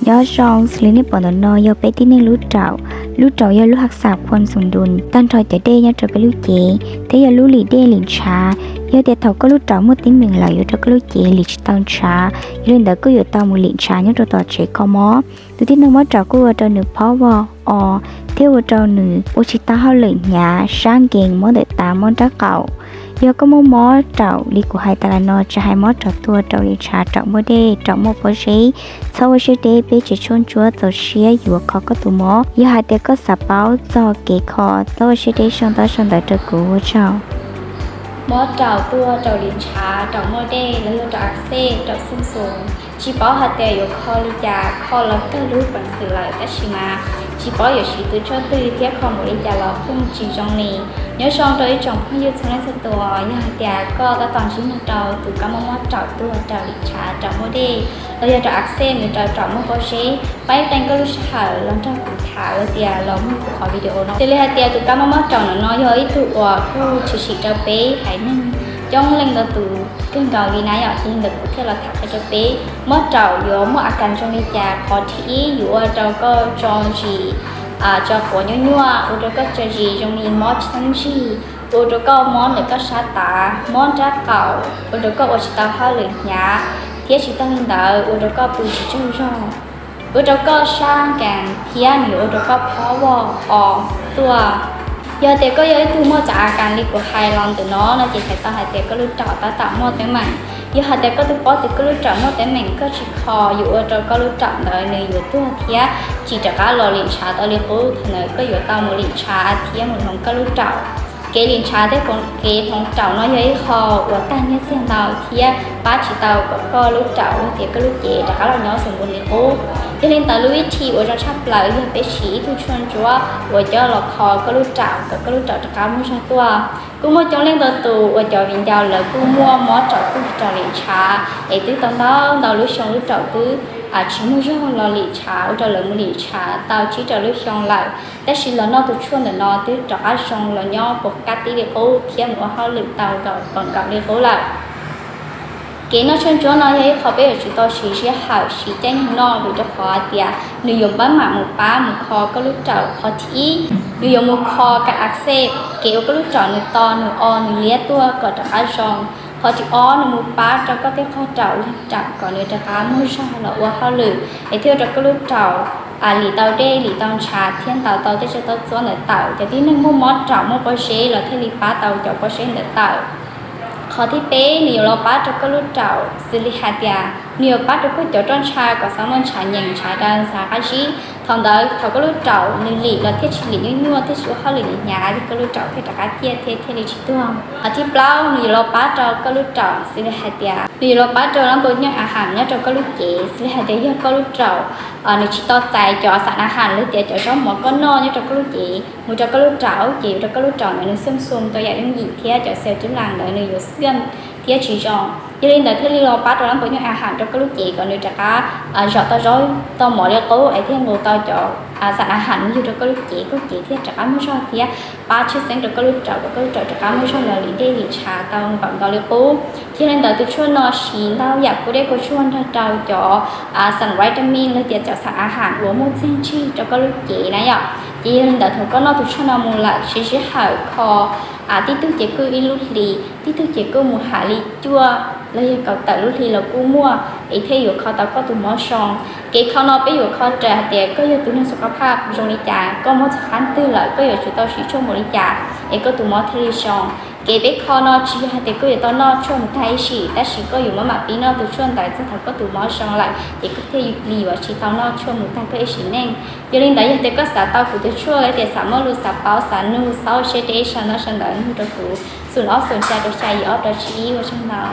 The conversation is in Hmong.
Nyob zoo, xws li nej pom ntawm no yog peb tib neeg lub raum. Lub raum yog lub hav xam phuam xoom ntus tag nrho cov dej nyob rau peb lub cev thiab yog lub lim dej lim ntshav. Yog tias thaum koj lub raum muaj teeb meem lawm yuav rau koj lub cev lim tsis tau ntshav, yog li ntawd koj yuav tau mus lim ntshav nyob rau tom tsev kho mob. Tus tib neeg mob raum kuj ua rau nws phob voj o thiab ua rau nws ua tsis tau hauj lwm hnyav, sab nkees, mob ntawm tav, mob nrab qaum. Yog koj muaj mob raum li kuv hais tas los no, tsis hais mob raum tuag, raum lim ntshav, raum muaj dej, raum muaj pob zeb, txhob ua siab deb, peb tsev tshuaj ntsuab txaus siab yuav kho koj tus mob. Yog hais tias koj xav paub txog kev kho, txhob ua siab deb sau ntawv sau ntawv rau kuv, ua tsaug. Mob raum tuag, raum lim ntshav, raum muaj dej los yog raum a xej, raum xeej xoos, tsis paub hais tias yuav kho li cas, kho los kawg lub peev xwm lawm tab sis mas tsis paub yuav siv tus tshuaj twg thiab kho npaum li cas los pheej tsis zoo li. Nyob zoo rau ib tsoom phooj ywg txhua leej txhua tus, yog hais tias koj tab tom ntsib nyob rau tus kab mob mob raum tuag, raum lim ntshav, raum muaj dej los yog raum a xej, nws raum raum muaj pob zeb, pab qee koj lub sij hawm los nrog kuv tham los tias los mloog kuv qhov video no. Xws li hais tias tus kab mob mob raum no yog ib tug uas kuj tshwm sim rau peb haiv neeg coob leej ntau tus kawg nkaus li na yom. Ces ntawm kuv thiaj los tham qhia rau peb, mob raum yuav muaj a kas zoo li cas. Qhov thib ib, yuav ua rau koj tso zis, tso quav nyuaj nyuaj, ua rau koj tso zis zoo li mob tsis txheeb zig, ua rau koj mob ntawm koj sab tav, mob nrab qaum, ua rau koj ua tsis tau hauj lwm hnyav, thiab tsis tag li ntawd ua rau koj pw tsis tsaug zog, ua rau koj sab nkees thiab nws yuav ua rau koj phob voj o tuaj. Yog tias koj yog ib tug muaj tsam a kas li kuv hais los ntawm no no ces txhais tau hais tias koj lub raum tab tom muaj teeb meem. Yog hais tias koj twb paub tias koj lub raum muaj teeb meem koj tsis kho, yuav ua rau koj lub raum ntawd nws yuav tuag thiab tsis rov qab los lim ntshav tau li qub. Thaum ntawd koj yuav tau mus lim ntshav thiab mus hloov koj lub raum. Kev lim ntshav thiab kev hloov raum no yog ib qho uas tag nyiaj txiag ntau thiab pab tsis tau kom koj lub raum los tias koj lub cev rov qab los nyob xws nkaus li qub. Yog li ntawd lub vib thim uas zoo tshaj plaws yog peb siv ib tug tshuaj ntsuab uas coj los kho koj lub raum kom koj lub raum rov qab muaj zog tuaj. Kuj muaj coob leej ntau tus uas cov viv ncaus lawv kuj muaj mob raum tuag raum lim ntshav es twb tau ntau ntau lub xyoo lub raum twb tsis muaj zog los lim ntshav, ua rau lawv mus lim ntshav tau tsib rau lub xyoo lawm, tab sis los noj tus tshuaj ntawm no twb rov qab zoo los nyob puas kab tib li qub thiab mus ua hauj lwm tau nkaus npaum nkaus li qub lawm. Kev noj tshuaj ntsuab no yog ib qho peb yuav tsum tau siv sij hawm siv caij nyoog noj, vim rau qhov hais tias nws yuav pab mam mus pab mus kho koj lub raum. Qhov thib ib, nws yuav mus kho kas a xej, kev uas koj lub raum nws to nws o nws liab tuaj kom rov qab zoo. Qhov thib ob, nws mus pab rau koj tej qhov raum leeg raum kom nws rov qab muaj zog los ua hauj lwm es thiaj ua rau koj lub raum lim tau dej lim tau ntshav thiab ntaus tau tej tsaj tau txuab ntawd tawm. Cov tib neeg muaj mob raum muaj pob zeb los thiaj li pab tau cov pob zeb ntawd tawm. Qhov thib peb, nws yuav los pab rau koj lub raum xws li hais tias nws yuav pab rau koj cov roj ntsha kom xav muaj ntshav nyeem ntshav daws ntshav qab zib. Thaum ntawd thaum koj lub raum nws lim los thiaj tsis lim nyuaj nyuaj thiaj tsis ua hauj lwm hnyav hnyav, koj lub raum thiaj rov qab ciaj thiab thiaj li tsis tuag. Qhov thib plaub, nws yuav los pab rau koj lub raum xws li hais tias nws yuav los pab rau lab npau nyoj a has nyob rau koj lub cev. Xws li hais tias yog koj lub raum nws tsis tau txais cov xam a has los tias cov zaub mov koj noj nyob rau koj lub cev mus rau koj lub raum, ces yuav rau koj lub raum ntawd nws xeej xoo tau yam yooj yim thiab cov xel tub las ntawd nws yuav xeej thiab tsis zoo. Yog li ntawd thiaj li los pab rau lab npau nyoj a has rau koj lub cev kom nws rov qab zom tau zaub tau mov li qub es thiaj nqus tau cov xam a has mus yug rau koj lub cev, koj lub cev thiaj rov qab muaj zog thiab pab tshwj xeeb rau koj lub raum kom koj lub raum rov qab muaj zog los lim dej lim ntshav tau npaum nkaus li qub. Yog li ntawd tus tshuaj no siv ntau yam kua dej kua tsuag nrog rau cov xam vitamin los tias cov xam a has uas muaj txiaj ntsig rau koj lub cev na yom. Ces yog li ntawd thaum koj noj tus tshuaj no mus lawm siv sij hawm kho, tib tug ces kuj ib lub hlis, tib tug ces kuj mus has li cuaj los yog kaum tawm lub hli los kuj muaj, es thiaj yuav kho tau koj tus mob zoo. Kev kho no peb yuav kho raws hais tias koj yog tus neeg xu kho phaj zoo li cas, koj mob txog qab twg lawm, koj yuav tsum tau siv tshuaj npaum li cas es koj tus mob thiaj li zoo. Kev peb kho no tsis yog hais tias koj yuav tau noj tshuaj mus tag ib sim, tab sis koj yuav maj mam pib noj tus tshuaj ntawd txog thaum koj tus mob zoo lawm ces koj thiaj li yuav tsis tau noj tshuaj mus tag koj ib sim neej. Yog li ntawd yog tias koj xav tau kuv tus tshuaj los tias xav muaj lus xav paub xav nug, xav ua siab deb sau ntawv sau ntawv nug rau kuv xoom ob xoom xya rau xya yim ob rau tsib ib, ua tsaug ntau.